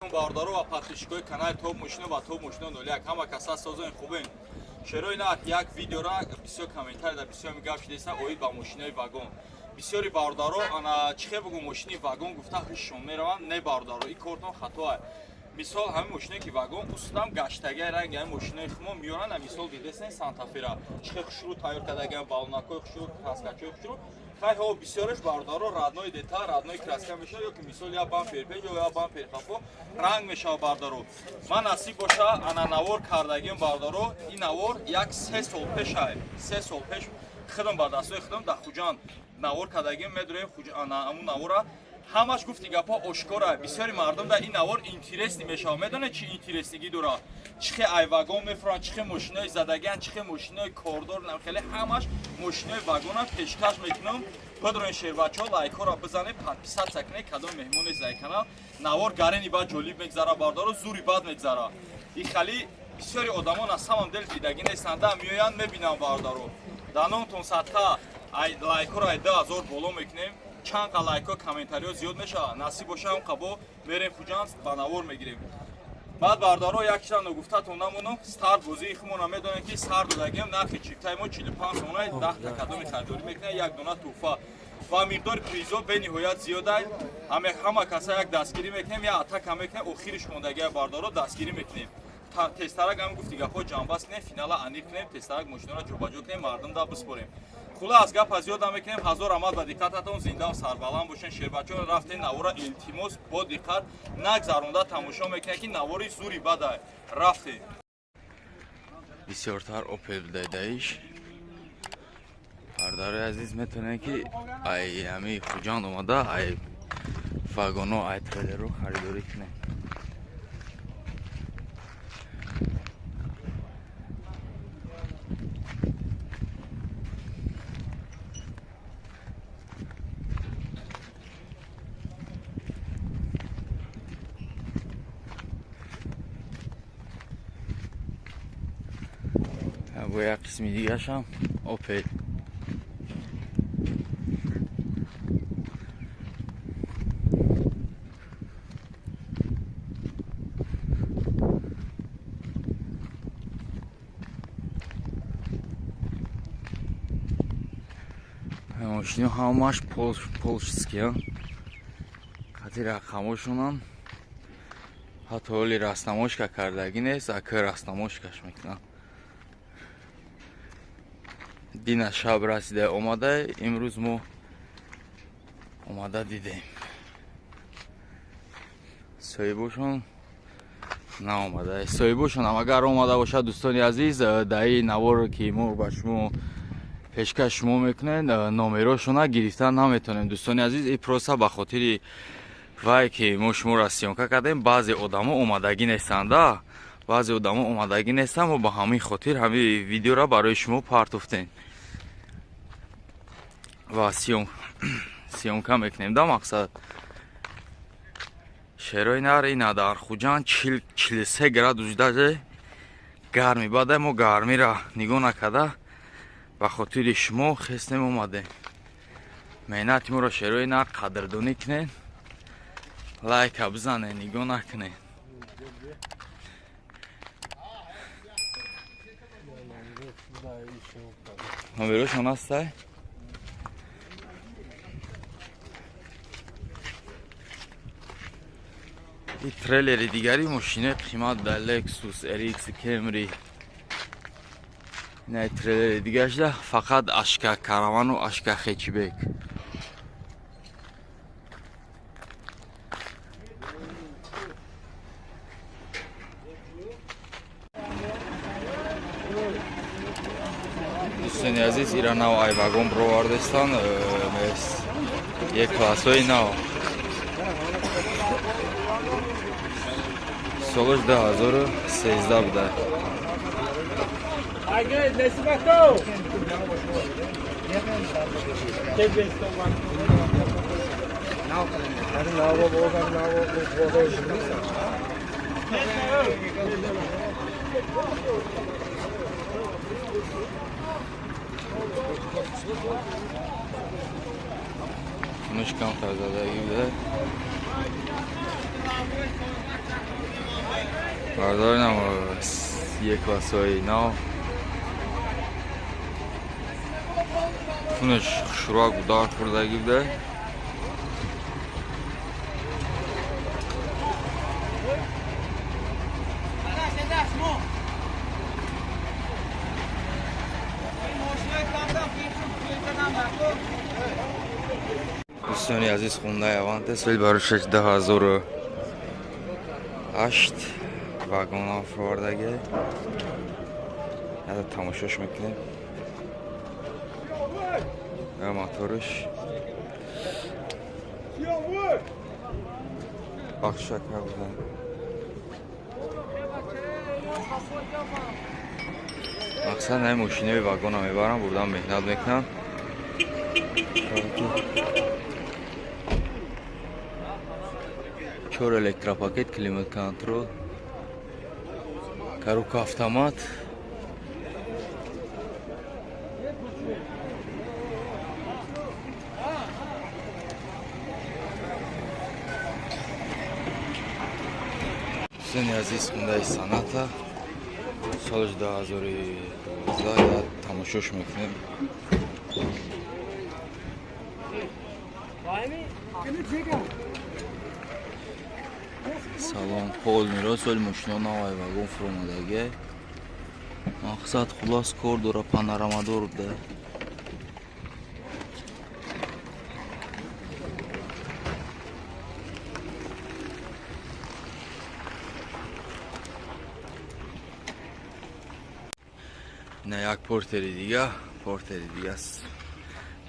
Алейкум бародаро ва подписчикои канали Топ Мошино ва Топ Мошино 01. Ҳама каса созоин хубем. Шерои нарх як видеора бисёр комментарий да бисёр мигап шудеса оид ба мошинои вагон. Бисёри бародаро ана чихе бугу мошини вагон гуфта ҳушшон мераванд, не бародаро, ин кортон хатоа. Мисол ҳамин мошиное ки вагон устам гаштагиа ранги ҳамин мошинои хумо меёранд, мисол дидесен Сантафера. Чихе хушрӯ тайёр кардагиан, балонакҳои хушрӯ, краскачои хушрӯ. Хай ҳо бисёраш бародаро родной деталь, родной краска мешавад ё ки мисол я бампер пеш ё я бампер хафо ранг мешавад бародаро. Ман насиб боша ана навор кардагим бародаро, ин навор як 3 сол пешай, 3 сол пеш худам ба дастҳои худам дар Хуҷанд навор кардагим, медурем ана амун навора ҳамаш гуфти гапҳо ошкора. Бисёри мардум дар ин навор интересный мешавад. Медонед чӣ интереснигӣ дорад? Чихе ай вагон мефуранд, чихе мошинои задагиан, чихе мошинои кордор, хеле ҳамаш мошинои вагона пешкаш мекунам. Бидроин шербачаҳо, лайкҳоро бизанед, подписаться кунед, кадом меҳмоне зай канал. Навор гарени баъд ҷолиб мегзара бародаро, зури бад мегзара. И хали бисёри одамон аз самом дел дидагӣ нестанда, меоянд мебинанд бародаро. Данонтон садқа лайкҳоро ай 2000 боло мекунем. Чанд қа лайкҳо, комментариҳо зиёд мешавад, насиб боша ҳам қабо мерем Хуҷанд ба навор мегирем. Баъд бародаро як чиза ногуфтатон намонам, старт бозии хумона медонем ки сар додагиам, нархи чиптаи мо 45 сомона, 10 та кадоми харидорӣ мекунад, як дона тӯҳфа ва миқдори призо бениҳоят зиёдай. Ҳама каса як дастгирӣ мекунем, як атака мекунем, охириш мондагия бародаро дастгирӣ мекунем. Тезтарак ҳам гуфти гапҳо ҷамъбаст кунем, финала аниқ кунем, тезтарак мошиноро ҷобаҷо кунем, мардум да биспорем. Хулас гапа зиёд намекунем. Ҳазор раҳмат ба диққататон, зиндаву сарбаланд бошен. Шербачаҳо, рафтем навора, илтимос, бо диққат нагзаронда тамошо мекунед, ки навори зури бадай. Рафтем. Бисёртар Опел даиш. Бародарои азиз, метавонед ки ай ҳами Хуҷанд омада, ай вагоно, ай трейлерро харидорӣ кунед. Бо як қисми дигашам Опел. Мошино ҳамаш польский, қати рақамошонам ҳатто ҳоли растаможка кардагӣ нест, ака растаможкаш мекунам. Дина шаб расида омада, имрӯз мо омада дидем, соҳибошон наомада. Соҳибошонам агар омада бошад, дӯстони азиз, дар ин наворо ки мо ба шумо пешкаш шумо мекунем, номерошона гирифта наметонем, дӯстони азиз. И просто ба хотири вай ки мо шуморо съёмка кардем, баъзе одамо омадагӣ нестанда, баъзе одамо омадагӣ нестанд, мо ба ҳамин хотир ҳамин видеоро барои шумо партофтем ва съёмка мекунем да мақсад. Шерои нар ина дар Хуҷанд 43 градус даже гарми бада, мо гармира нигоҳ накарда ба хотири шумо хестем, омадем. Меҳнати моро, шерои нар, қадрдонӣ кунед, лайка бизанед, нигоҳ накунед. Номерошон ҳастай? И трейлери дигари мошинои қимат да Lexus RX, Camry. Ина трейлери дигарашда фақат ашка каравану ашка хэтчбек. Дӯстони азиз, ира нав ай вагон бировардестан, як классҳои нав, солаш 2013 буда. Agay, nesi bato? Нуш камтар задагӣ буда. Бардоринам як классҳои нав. Фунаш хушрӯак удар хӯрдагӣ буда. Дӯстони азиз, Хундай Аванте соли барои 2008 вагонҳо фурӯвардагӣ. Ҳада тамошош мекунем. Моторш бахшак буда. Мақсад ҳамин мошинаи вагона мебарам, бурдан меҳнат мекунам. Чор электропакет, климат контрол, коробка автомат. Дӯстони азиз, Хундай Соната соли 2012 тамошош мекунем. Салон полный соли мошино навай вагон фуромадагӣ. Мақсад хулос кор дора, панорамадор буда. На як портери дига, портери дига аст.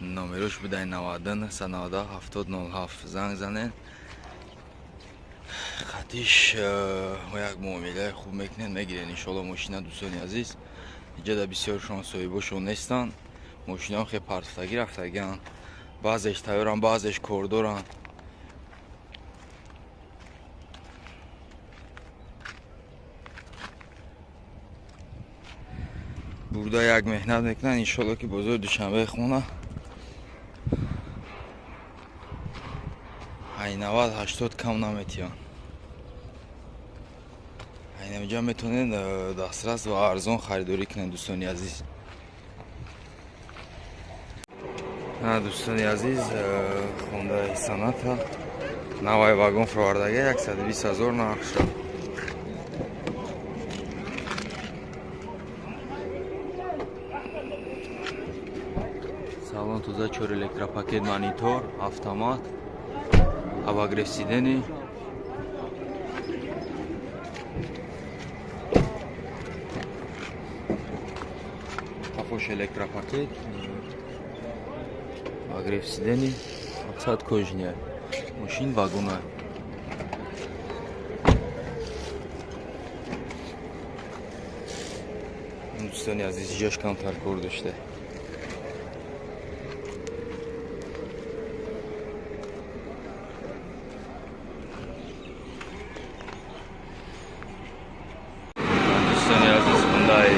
Номерош будай 99 97 70 07. Занг занен. Хатиш як муомилаи хуб мекунед, мегирен иншоалло мошина. Дӯстони азиз, иҷода бисёршон соҳибошон нестанд. Мошинаҳо хеле партофтагӣ рафтагианд. Баъзеш тайёранд, баъзеш кордоранд. Бурда як меҳнат мекунанд, иншоалло ки бозори Душанбе хона ай 90-80 кам наметиҳанд. Айнамиҷа метавонед дастрас ва арзон харидорӣ кунед, дӯстони азиз. Дӯстони азиз, Хундай Соната навай вагон фуровардагӣ, 120 000 нархша. Салон тоза, чор электропакет, монитор, автомат, обогрев сидений. Қафош электропакет, обогрев сидений, мақсад кожния. Мошин вагона. Дӯстони азиз, ҷош камтар кор дошта. Дӯстони азиз, Хундай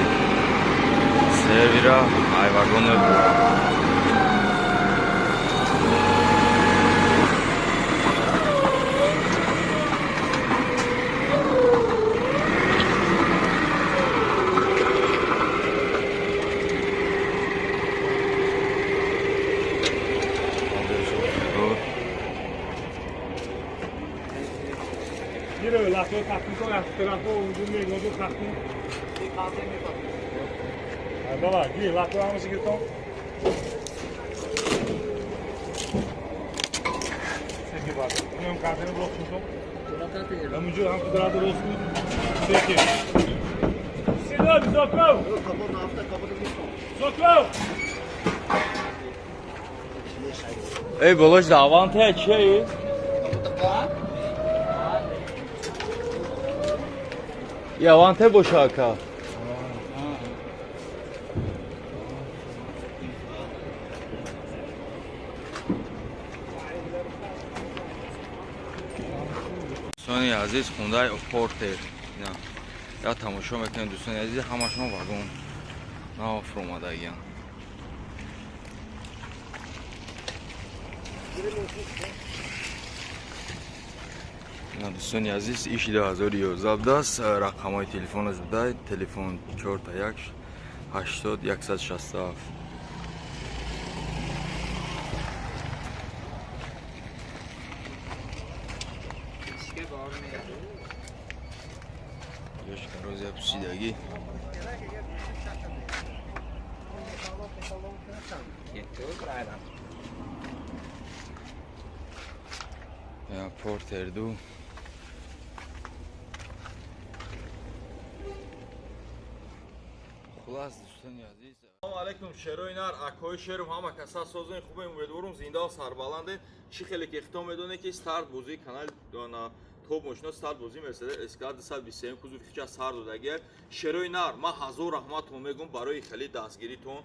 Сервера ай вагона. Ey boloş da Avante şey. Ya Avante boş aka. Дӯстони азиз, Хундай Портер. Я тамошо мекунем, дӯстони азиз, ҳамашон вагон нав фуромадагиянд. Дӯстони азиз, иши 2011 будааст. Рақамҳои телефонаш буда, телефон 41 80 167. Ёшка розия пусидагӣ. Портер 2. Хулас, дӯстони азиз. Салому алайкум, шерои нар, акои шерум, ҳама каса созои хубе, умедворум зинда ва сарбаланде. Чӣ хеле ки ихтом медонед, ки старт бозии канал топ мошино, старт бозии Мерседес SK 223 кузови хича сар додагия. Шерои нар, ман ҳазор раҳматон мегӯм барои хеле дастгиритон.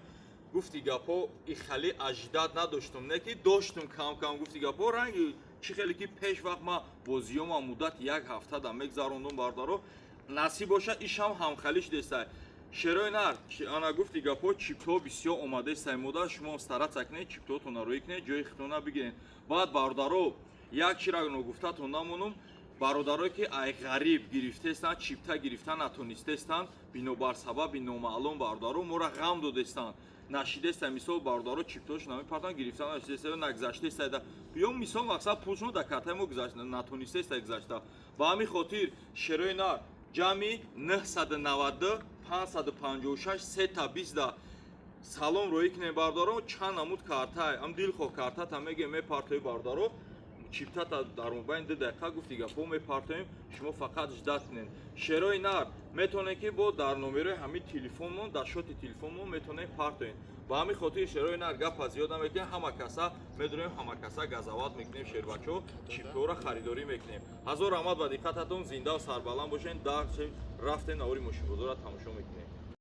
Гуфти гапо, и хеле аждад надоштум, не ки доштум кам-кам, гуфти гапо, ранги чӣ хеле ки пеш вақт ман бозиёма муддат як ҳафта да мегзарондум, бародаро, насиб бошад, ишам ҳамхалиш дестай. Шерои нар, ана гуфти гапо, чипто бисёр омадестай мода, шумо стараться кунед, чиптотона рӯй кунед, ҷои хитона бигиред. Баъд, бародаро, як чира ногуфтатон намонум: бародарое ки ай ғариб гирифтестанд, чипта гирифта натонистестанд, бинобар сабаби номаълум, бародаро, моро ғам додестанд, нашидестанд. Мисол, бародаро, чиптошон намепартанд, гирифта нашидестанд, нагзаштестанд, ё мисол, мақсад, пулшон дар картаи мо натонистеста гузашта. Ба ҳамин хотир, шерои нар, ҷамъи 992 556 сета 20 салом роӣ кунем, бародаро. Чанд намуд картай ам дилхоҳ картата мегем, мепартои, бародаро, чиптата дар мобайни 2 дақиқа, гуфти гапо, мепартоем, шумо фақат ждать кунед. Шерои нар, метавонед ки бо дар номерои ҳамин телефонмон, дар шоти телефонмон метавонед партоед. Ба ҳамин хотир, шерои нар, гапа зиёд намекунем, ҳама каса медонем, ҳама каса газават мекунем, шербачо, чиптҳоро харидорӣ мекунем. Ҳазор раҳмат ба диққататон, зиндаву сарбаланд бошед. Дар рафтем, навори мошинбозорро тамошо мекунем.